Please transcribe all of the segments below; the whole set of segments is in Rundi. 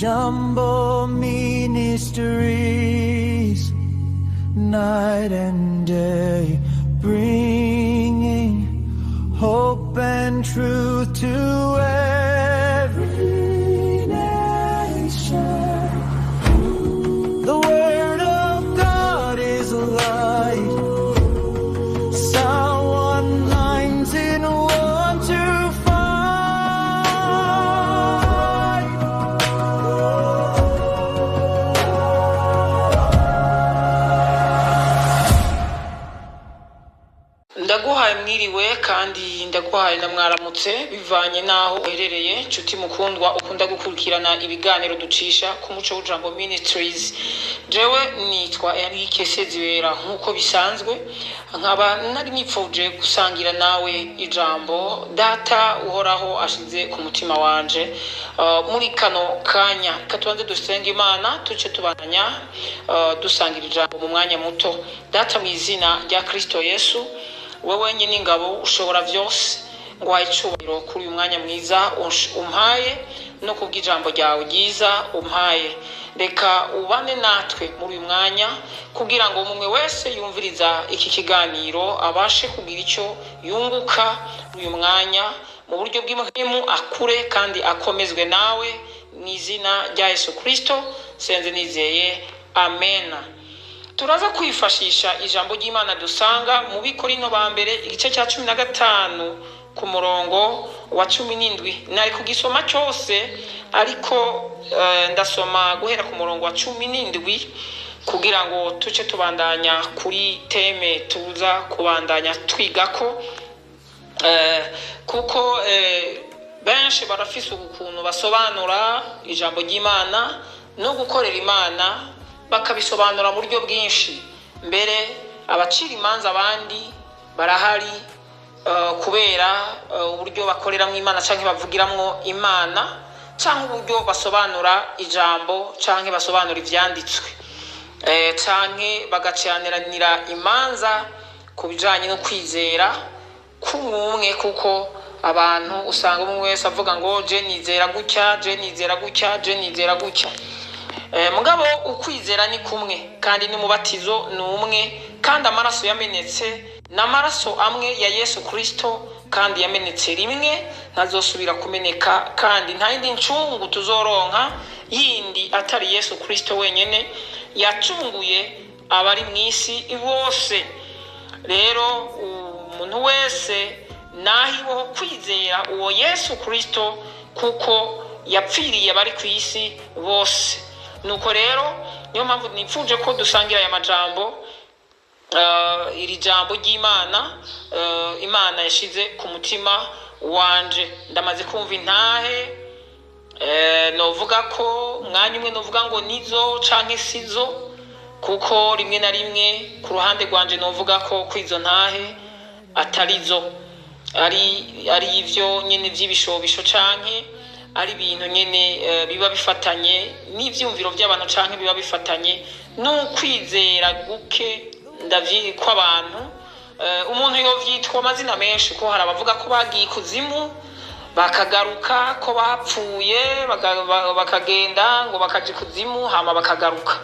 Jambo Ministries, night and day, bringing hope and truth to every nation. The word of God is light. Someone lines in 1 to 5. Ndaguhaye mwiriwe kandi ndaguhaye na mwaramutse, bivanye n'aho uherereye, nshuti mukundwa ukunda gukurikirana ibiganiro ducisha ku Muco w'Ijambo Ministries. Jewe nitwa Enrique Sezibera nk'uko bisanzwe, nkaba nari nipfuje gusangira nawe ijambo Data Uhoraho ashize ku mutima wanje muri kano kanya. Reka tubanze dusenge Imana, tuce tubandanya dusangira ijambo mu mwanya muto. Data, mu izina rya Kristo Yesu, wowe wenyine ingabo ushobora byose, nguhaye icyubahiro kuri uyu mwanya mwiza umpaye no kubw'ijambo ryawe ryiza umpaye. Reka ubane natwe muri uyu mwanya kugira ngo umwe wese yumviriza iki kiganiro abashe kugira icyo yunguka muri uyu mwanya mu buryo bw'imuhimu, akure kandi akomezwe nawe. Mu izina rya Yesu Kristo senze nizeye, amena. Turaza kwifashisha ijambo ry'Imana dusanga mu Bikorino ba mbere, igice cya 15, ku murongo wa 17. Nari kugisoma cyose, ariko ndasoma guhera ku murongo wa 17 kugira ngo tuce tubandanya kuri thème tuza kubandanya twigako, kuko benshi barafise ukuntu basobanura ijambo ry'Imana no gukorera Imana, bakabisobanura mu buryo bwinshi. Mbere abacira imanza abandi barahari kubera uburyo bakoreramwo Imana canke bavugiramwo Imana, canke uburyo basobanura ijambo, canke basobanura ivyanditswe, canke bagaciranira imanza ku bijanye no kwizera k'umwe, kuko abantu usanga umwe wese avuga ngo je nizera gutya, je nizera gutya, je nizera gutya. Mugabo ukwizera ni kumwe, kandi n'umubatizo ni umwe, kandi amaraso yamenetse ni amaraso amwe ya Yesu Kristo, kandi yamenetse rimwe, ntazosubira kumeneka, kandi nta yindi ncungu tuzoronka yindi atari Yesu Kristo wenyene yacunguye abari mu isi bose. Rero umuntu wese nahiweho kwizera uwo Yesu Kristo, kuko yapfiriye abari ku isi bose. Nuko rero niyo mpamvu nipfuje ko dusangira aya majambo, iri jambo ry'Imana Imana yashize ku mutima wanje. Ndamaze kumva intahe, novuga ko umwanya umwe novuga ngo nizo canke sizo, kuko rimwe na rimwe ku ruhande rwanje novuga ko kwizo ntahe atarizo, ari ivyo nyene vy'ibishobisho, canke ari ibintu nyene biba bifatanye n'ivyumviro by'abantu, canke biba bifatanye n'ukwizera guke ndavyi kw'abantu. Umuntu yovyitwa amazina menshi, ko hari abavuga ko bagiye ikuzimu bakagaruka, ko bapfuye bakagenda ngo bakaja ikuzimu hama bakagaruka.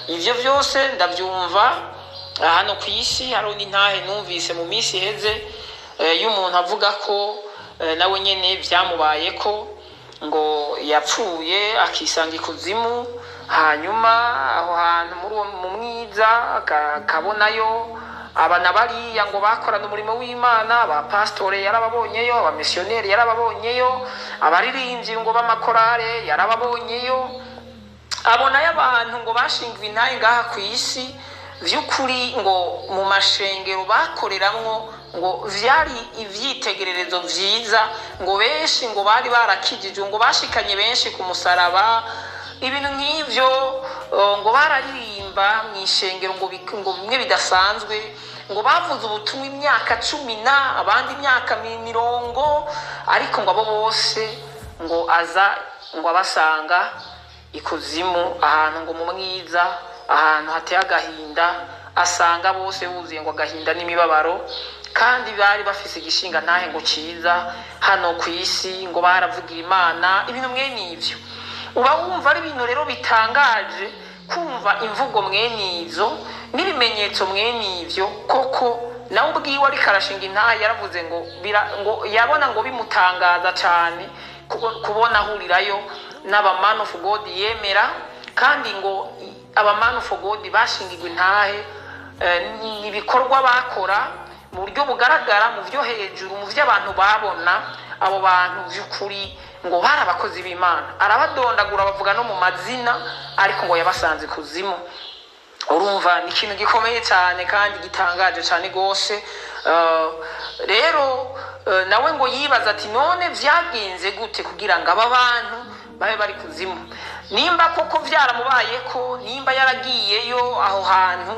Ivyo vyose ndavyumva hano ku isi. Hariho n'intahe numvise mu minsi iheze y'umuntu avuga ko nawe nyene vyamubayeko, ngo yapfuye akisanga ikuzimu, hanyuma aho hantu muri uwo mu mwiza akabonayo aba na bariya ngo bakorana umurimo w'Imana. Aba pasitore yarababonyeyo, abamisiyoneri yarababonyeyo, abaririmbyi ngo b'amakorale yarababonyeyo, abonayo abantu ngo bashingiwe intahe ngaha ku isi vy'ukuri, ngo mu mashengero bakoreramwo ngo vyari ivyitegererezo vyiza, ngo benshi ngo bari barakijijwe, ngo bashikanye benshi ku musaraba, ibintu nk'ivyo, ngo bararirimba mw'ishengero ngo bimwe bidasanzwe, ngo bavuze ubutumwa imyaka 10 na abandi imyaka 40, ariko ngo abo bose ngo aza ngo abasanga ikuzimu, ahantu ngo mu mwiza, ahantu hateye agahinda, asanga bose buzuye ngo agahinda n'imibabaro, kandi bari bafise igishinga ntahe ngo ciza hano ku isi, ngo baravugira Imana, ibintu mwene ivyo. Uba wumva ari ibintu rero bitangaje kumva imvugo mwene izo n'ibimenyetso mwene ivyo. Koko nawe ubwiwe ariko arashinga intahe, yaravuze ngo ngo yabona ngo bimutangaza cyane kubona ahurirayo n'aba man of God yemera, kandi ngo aba man of God bashingirwa intahe ni ibikorwa bakora mu buryo bugaragara, mu byo hejuru, mu byo abantu babona. Abo bantu by'ukuri ngo bari abakozi b'Imana, arabadondagura, bavuga no mu mazina, ariko ngo yabasanze kuzimu. Urumva ni ikintu gikomeye cyane kandi gitangaje cyane rwose. Rero nawe ngo yibaza ati: "None vyagenze gute kugira ngo aba bantu babe bari kuzimu?" Nimba koko vyaramubaye, ko nimba yaragiyeyo aho hantu,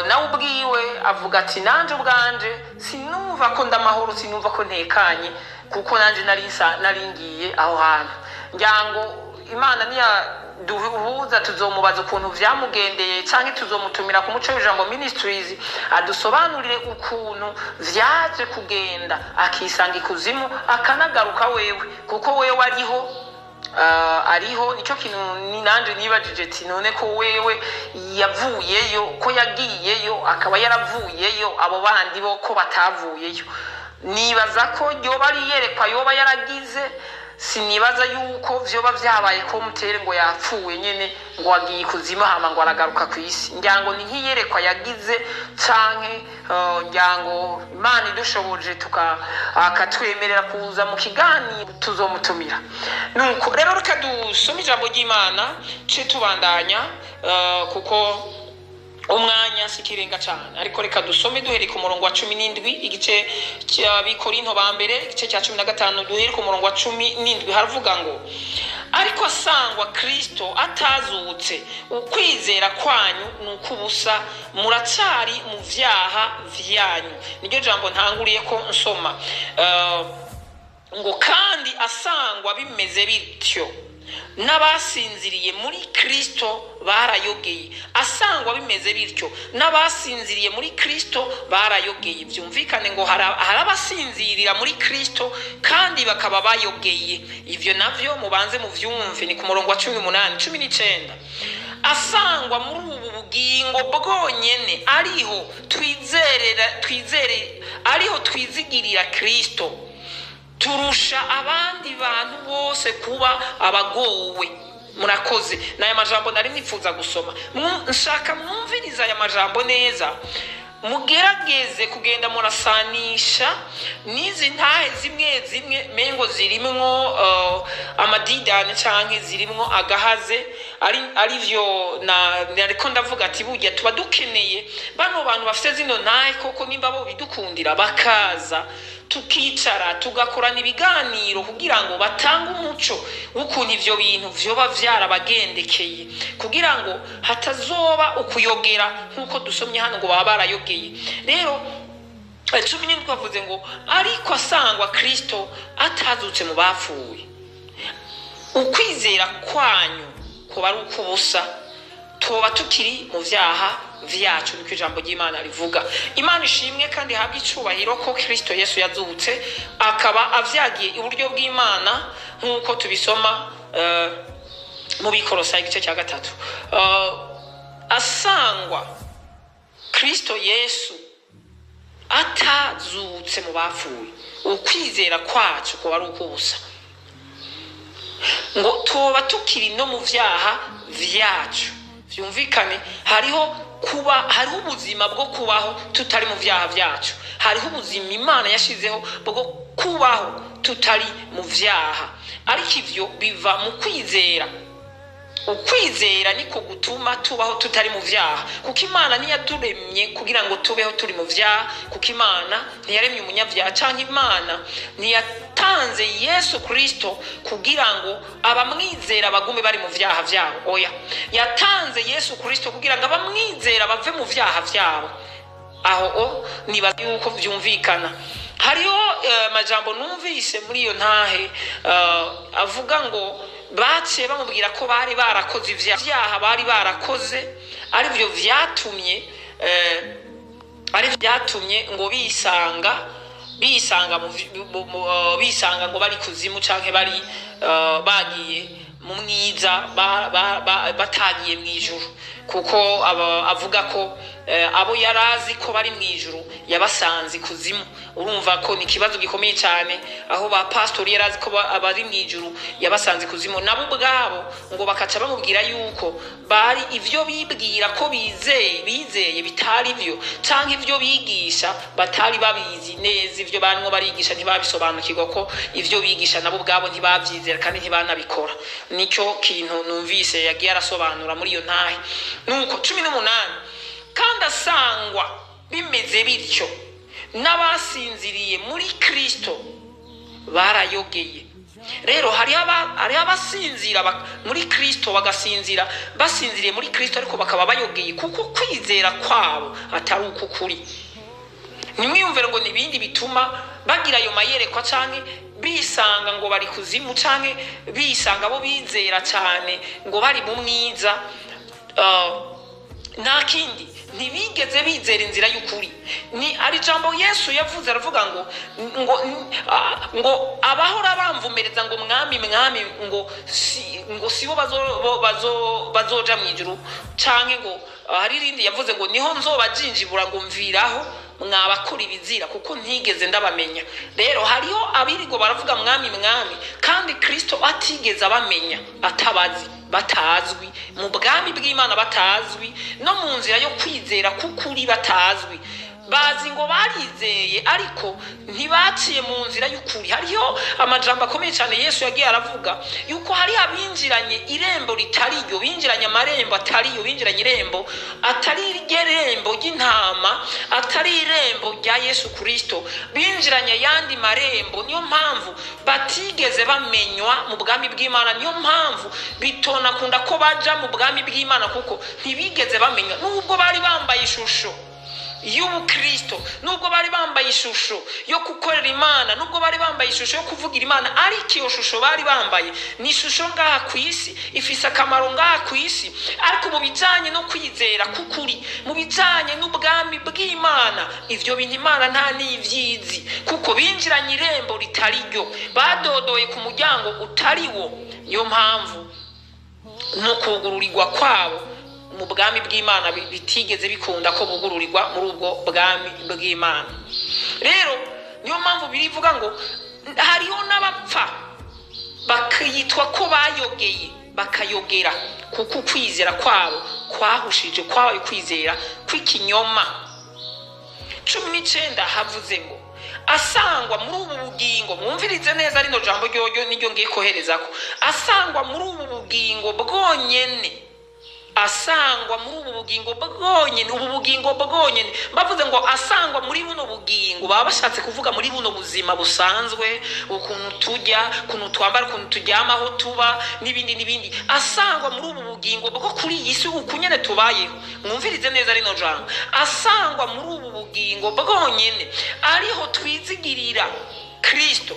nawe ubwiwe avuga ati: "Nanje ubwanje sinumva ko ndamahoro, sinumva ko ntekanye, kuko nanje nari ngiye aho hantu." Ngira ngo Imana niyaduhuza tuzomubaza ukuntu vyamugendeye, canke tuzomutumira ku Muco w'Ijambo Ministries adusobanurire ukuntu vyaje kugenda akisanga ikuzimu, akanagaruka wewe, kuko wewe ariho. Ariho nicyo kintu ni nanje nibajije ati: "None ko wewe yavuyeyo, ko yagiyeyo akaba yaravuyeyo, abo bandi bo ko batavuyeyo?" Nibaza ko yoba ari iyerekwa yoba yaragize. Sinibaza yuko vyoba vyabaye ko mutere ngo yapfuye nyene, ngo agiye ikuzimu, hama ngo aragaruka ku isi. Ngira ngo ni nk'iyerekwa yagize, canke ngira ngo Imana idushoboje tuka akatwemerera kuza mu kiganiro tuzomutumira. Nuko rero reka dusome ijambo ry'Imana ce tubandanya, kuko umwanya si ikirenga cyane. Ariko reka dusome duhereye ku murongo wa 17, igice cy'Abikorinto ba mbere, igice cya 15, duhere ku murongo wa 17. Haravuga ngo: "Ariko asangwa Kristo atazutse, ukwizera kwanyu ni ukubusa, muracyari mu vyaha vyanyu." Niryo jambo ntanguriye ko nsoma. Ngo: "Kandi asangwa bimeze bityo, n'abasinziriye muri Kristo barayogeye." Asangwa bimeze bityo, n'abasinziriye muri Kristo barayogeye. Byumvikane ngo hari abasinzirira muri Kristo kandi bakaba bayogeye. Ibyo navyo mubanze muvyumve. Ni ku murongo wa 18, 19: "Asangwa muri ubu bugingo bwonyene ariho twizerera, twizere ariho twizigirira Kristo, turusha abandi bantu bose kuba abagowe." Murakoze. Ni aya majambo nari nifuza gusoma. Nshaka mwumvirize aya majambo neza, mugerageze kugenda murasanisha n'izi ntahe zimwe zimwe mengo zirimwo amadidane canke zirimwo agahaze. Ari vyo na nariko ndavuga ati burya tuba dukeneye bano bantu bafite zino ntahe koko, nimba bo bidukundira bakaza tukicara tugakorana ibiganiro kugira ngo batange umuco w'ukuntu ivyo bintu vyoba vyarabagendekeye, kugira ngo hatazoba ukuyogera nk'uko dusomye hano ngo baba barayogeye. Rero 17 twavuze ngo: "Ariko asangwa Kristo atazutse mu bapfuye, ukwizera kwanyu kuba ari ukubusa, tuba tukiri mu vyaha vyacu." Niko ijambo ry'Imana rivuga. Imana ishimwe kandi ihabwe icubahiro ko Kristo Yesu yazutse, akaba avyagiye iburyo bw'Imana, nk'uko tubisoma mu Bikorosa igice cya 3. Asangwa Kristo Yesu atazutse mu bapfuye, ukwizera kwacu kuba ari ukubusa, ngo tuba tukiri no mu vyaha vyacu. Vyumvikane, hariho kuba, hariho ubuzima bwo kubaho tutari mu vyaha vyacu, hariho ubuzima Imana yashizeho bwo kubaho tutari mu vyaha, ariko ivyo biva mu kwizera. Ukwizera niko gutuma tubaho tutari mu vyaha, kuko Imana ntiyaturemye kugira ngo tubeho turi mu vyaha, kuko Imana ntiyaremye umunyabyaha, cyangwa Imana ntiyatanze Yesu Kristo kugira ngo abamwizera bagume bari mu vyaha vyabo. Oya, yatanze Yesu Kristo kugira ngo abamwizera bave mu vyaha vyabo. Aho o nibaza yuko vyumvikana. Hariho amajambo numvise muri iyo ntahe avuga ngo baciye bamubwira ko bari barakoze ivyaha, bari barakoze arivyo vyatumye ari vyatumye ngo bisanga bisanga ngo bari kuzimu canke bari bagiye. mu mwiza batagiye mu ijuru, kuko avuga ko abo yari azi ko bari mu ijuru yabasanze ikuzimu. Urumva ko ni ikibazo gikomeye cyane, aho ba pasitori yari azi ko abari mu ijuru yabasanze ikuzimu, nabo ubwabo ngo bakaca bamubwira yuko bari ivyo bibwira ko bizeye bitari byo, canke ivyo bigisha batari babizi neza, ivyo barimo barigisha ntibabisobanukirwa, ko ivyo bigisha nabo ubwabo ntibavyizera kandi ntibanabikora. Nicyo kintu numvise yagiye arasobanura muri iyo ntahe. Nuko 18, kandi asangwa bimeze bityo, n'abasinziriye muri Kristo barayogeye. Rero hariho abasinzira muri Kristo, bagasinzira basinziriye muri Kristo, ariko bakaba bayogeye kuko kwizera kwabo atari uko kuri. Ntimwiyumvire ngo ni ibindi bituma bagira ayo mayerekwa, canke bisanga ngo bari kuzimu, canke bisanga abo bizera cyane ngo bari mu mwiza. Nta kindi, ntibigeze bizera inzira y'ukuri. Ni ari ijambo Yesu yavuze, aravuga ngo abahora bamvumereza ngo mwami mwami, ngo sibo bazoja mu ijuru, canke ngo hari irindi yavuze ngo niho nzobajinjibura ngo mviraho mwabakora ibizira, kuko ntigeze ndabamenya. Rero hariho abirigo baravuga mwami mwami, kandi Kristo atigeze abamenya, atabazi, batazwi mu bwami bw'Imana, batazwi no mu nzira yo kwizera k'ukuri, batazwi. Bazi ngo barizeye, ariko ntibaciye mu nzira y'ukuri. Hariho amajambo akomeye cyane Yesu yagiye aravuga yuko hari abinjiranye irembo ritariyo, binjiranye amarembo atariyo, binjiranye irembo atari irembo ry'intama, atari irembo rya Yesu Kristo, binjiranye ayandi marembo. Niyo mpamvu batigeze bamenywa mu bwami bw'Imana, niyo mpamvu bitonakunda ko baja mu bwami bw'Imana, kuko ntibigeze bamenywa, nubwo bari bambaye ishusho y'ubukristo, nubwo bari bambaye ishusho yo gukorera Imana, nubwo bari bambaye ishusho yo kuvugira Imana, ariko iyo shusho bari bambaye ni ishusho ngaha ku isi, ifise akamaro ngaha ku isi, ariko mu bijanye no kwizera k'ukuri, mu bijanye n'ubwami bw'Imana, ivyo bintu Imana nta n'ivyizi, kuko binjiranye irembo ritari ryo, badodoye ku muryango utari wo. Niyo mpamvu no kugururirwa kwabo mu bwami bw'Imana bitigeze bikunda ko bugururirwa muri ubwo bwami bw'Imana. Rero niyo mpamvu birivuga ngo hariho n'abapfa bakitwa ko bayogeye, bakayogera kuko ukwizera kwabo kwahushije, kwabaye ukwizera kw'ikinyoma. 19 havuze ngo asangwa muri ubu bugingo, mwumvirize neza rino jambo ryoryo niryo ngiye koherezako, asangwa muri ubu bugingo bwonyene, asangwa muri ubu bugingo bwonyene, ubu bugingo bwonyene. Bavuze ngo asangwa muri buno bugingo, baba bashatse kuvuga muri buno buzima busanzwe, ukuntu tujya, ukuntu twambara, ukuntu turyama, aho tuba, n'ibindi n'ibindi. Asangwa muri ubu bugingo bwo kuri iyi si, uku nyene tubayeho. Mwumvirize neza rino jambo, asangwa muri ubu bugingo bwonyene ariho twizigirira Kristo,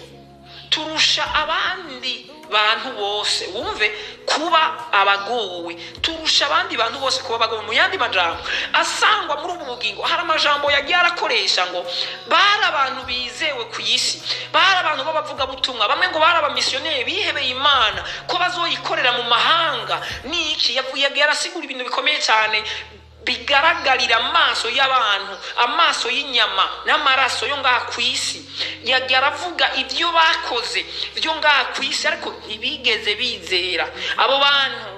turusha abandi bantu bose, wumve, kuba abagowe, turusha abandi bantu bose kuba abagowe. Mu yandi majambo, asangwa muri ubu bugingo, hari amajambo yagiye arakoresha ngo bari abantu bizewe ku isi, bari abantu b'abavugabutumwa, bamwe ngo bari abamisiyoneri bihebeye Imana ko bazoyikorera mu mahanga. Niki yagiye arasigura ibintu bikomeye cyane bigaragarira amaso y'abantu, amaso y'inyama n'amaraso yo ngaha ku isi. Yagiye aravuga ibyo bakoze byo ngaha ku isi, ariko ntibigeze bizera abo bantu.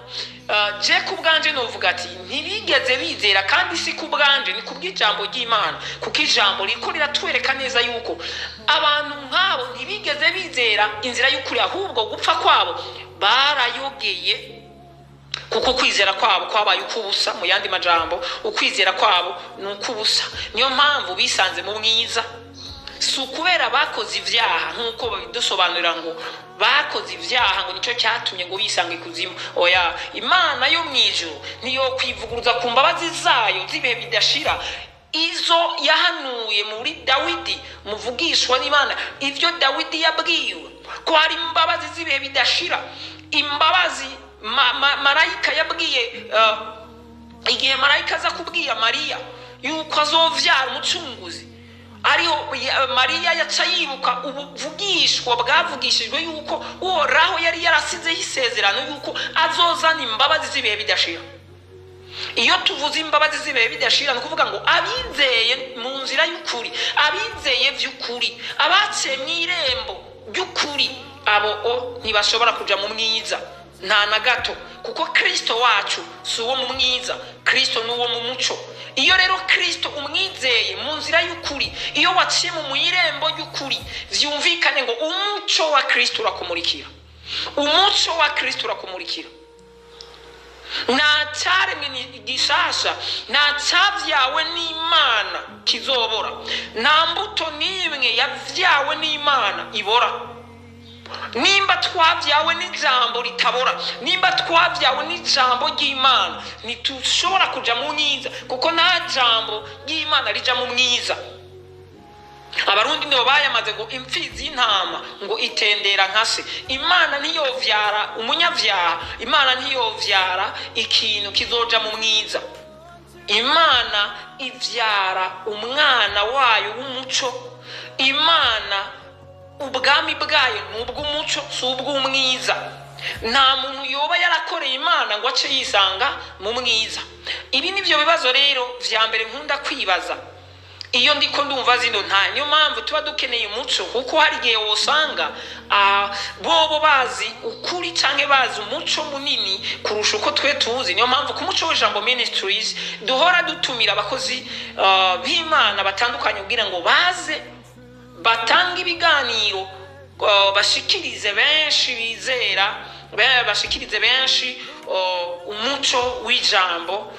Je ku bwanje novuga ati ntibigeze bizera, kandi si ku bwanje, ni ku bw'ijambo ry'Imana, kuko ijambo riko riratwereka neza yuko abantu nk'abo ntibigeze bizera inzira y'ukuri, ahubwo gupfa kwabo barayogeye, kuko kwizera kwabo kwabaye ukubusa. Mu yandi majambo, ukwizera kwabo ni ukubusa. Niyo mpamvu bisanze mu mwiza. Si ukubera bakoze ivyaha nk'uko babidusobanurira ngo bakoze ivyaha ngo nicyo cyatumye ngo bisange ikuzimu. Oya, Imana yo mu ijuru niyo kwivuguruza ku mbabazi zayo z'ibihe bidashira, izo yahanuye muri Dawidi muvugishwa n'Imana, ivyo Dawidi yabwiwe ko hari imbabazi z'ibihe bidashira, imbabazi marayika yabwiye, igihe marayika aza kubwira Mariya yuko azovyara umucunguzi, Ariho Mariya yaca yibuka ubuvugishwa bwavugishijwe yuko Uhoraho yari yarasizeho isezerano yuko azozana imbabazi z'ibihe bidashira. Iyo tuvuze imbabazi z'ibihe bidashira, ni ukuvuga ngo abizeye mu nzira y'ukuri, abizeye by'ukuri, abaciye mu irembo ry'ukuri, abo o ntibashobora kuja mu mwiza nta na gato, kuko Kristo wacu si uwo mu mwiza, Kristo ni uwo mu muco. Iyo rero Kristo umwizeye mu nzira y'ukuri, iyo waciye mu irembo ry'ukuri, vyumvikane ngo umuco wa Kristo urakumurikira, umuco wa Kristo urakumurikira. Nta cyaremwe gishasha, nta cyabyawe n'Imana kizobora, nta mbuto n'imwe yabyawe n'Imana ibora. Nimba twabyawe n'ijambo ritabora, nimba twabyawe n'ijambo ry'Imana, ntitushobora kuja mu mwiza, kuko nta jambo ry'Imana rija mu mwiza. Abarundi nibo bayamaze ngo imfizi y'intama ngo itendera nka se. Imana ntiyovyara umunyavyaha, Imana ntiyovyara ikintu kizoja mu mwiza. Imana ivyara umwana wayo w'umuco. Imana ubwami bwayo ni ubw'umuco, si ubw'umwiza. Nta muntu yoba yarakoreye Imana ngo ace yisanga mu mwiza. Ibi ni byo bibazo rero vya mbere nkunda kwibaza iyo ndiko ndumva zino nta. Niyo mpamvu tuba dukeneye umuco, kuko hari igihe wosanga bobo bazi ukuri canke bazi umuco munini kurusha uko twe tuzi. Niyo mpamvu ku Muco w'Ijambo Ministries duhora dutumira abakozi b'Imana batandukanye kugira ngo baze batange ibiganiro, bashikirize benshi bizera, bashikirize benshi umuco w'ijambo,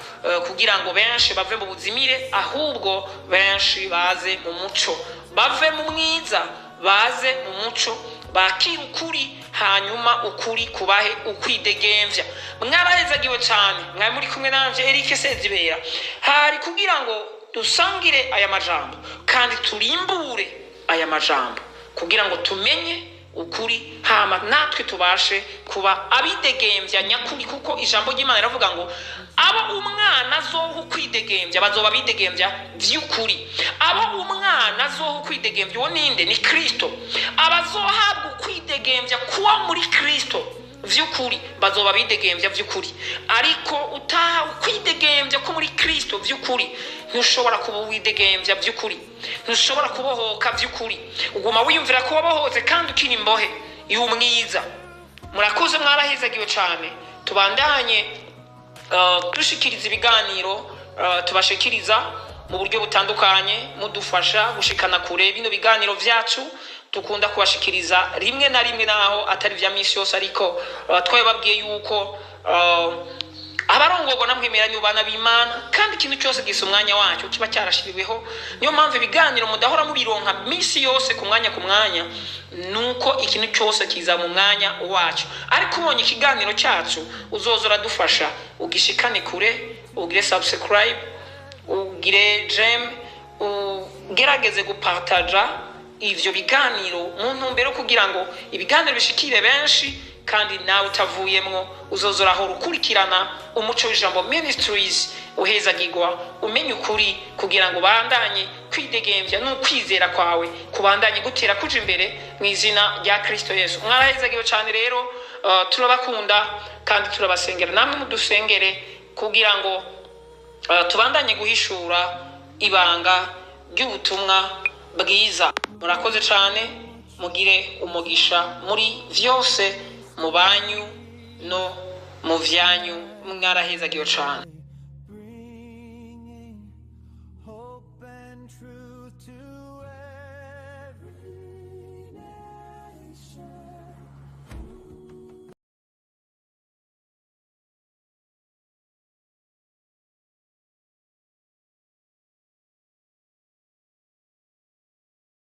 kugira ngo benshi bave mu buzimire, ahubwo benshi baze mu muco, bave mu mwiza baze mu muco, bakire ukuri, hanyuma ukuri kubahe ukwidegemvya. Mwarahezagiwe cyane, mwari muri kumwe nanje Eric Sezibera. Hari kugira ngo dusangire aya majambo kandi turimbure aya majambo kugira ngo tumenye ukuri, hama natwe tubashe kuba abidegemvya nyakuri, kuko ijambo ry'Imana riravuga ngo abo umwana azoha ukwidegemvya bazoba abidegemvya vy'ukuri. Abo umwana azoha ukwidegemvya, uwo ninde? Ni Kristo. Abazohabwa ukwidegemvya kuba muri Kristo vy'ukuri bazoba abidegemvya vy'ukuri. Ariko utaha ukwidegemvya ko muri Kristo vy'ukuri, ntushobora kuba uwidegemvya vy'ukuri, ntushobora kubohoka vy'ukuri. Uguma wiyumvira ko wabohotse kandi ukiri imbohe y'umwiza. Murakoze, mwarahezagiwe cane. Tubandanye dushikiriza ibiganiro, tubashikiriza mu buryo butandukanye, mudufasha gushikana kure bino biganiro vyacu dukunda kubashikiriza rimwe na rimwe, naho atari vya misi yose, ariko twababwiye yuko abarongorwa namwemera ni bana b'Imana, kandi ikintu cyose gisa umwanya wacyo kiba cyarashiriweho. Niyo mpamvu ibiganiro mudahora mubironka misi yose ku mwanya ku mwanya, nuko ikintu cyose kiza mu mwanya wacu. Ariko ubonye ikiganiro cyacu, uzoza uradufasha ugishikane kure, ugire subscribe, ugire j'aime, ugerageze gupartaja ivyo biganiro mu ntumbero kugira ngo ibiganiro bishikire benshi, kandi nawe utavuyemwo uzoza urahora ukurikirana Umuco w'Ijambo Ministries, uhezagirwa, umenye ukuri, kugira ngo ubandanye kwidegemvya n'ukwizera kwawe kubandanye gutera kuja imbere mu izina rya Kristo Yesu. Mwarahezagiwe cyane rero, turabakunda kandi turabasengera, namwe mudusengere kugira ngo tubandanye guhishura ibanga ry'ubutumwa bwiza. Murakoze cyane, mugire umugisha muri vyose, mu banyu no mu vyanyu. Mwarahezagiwe cyane. Bringing hope and truth to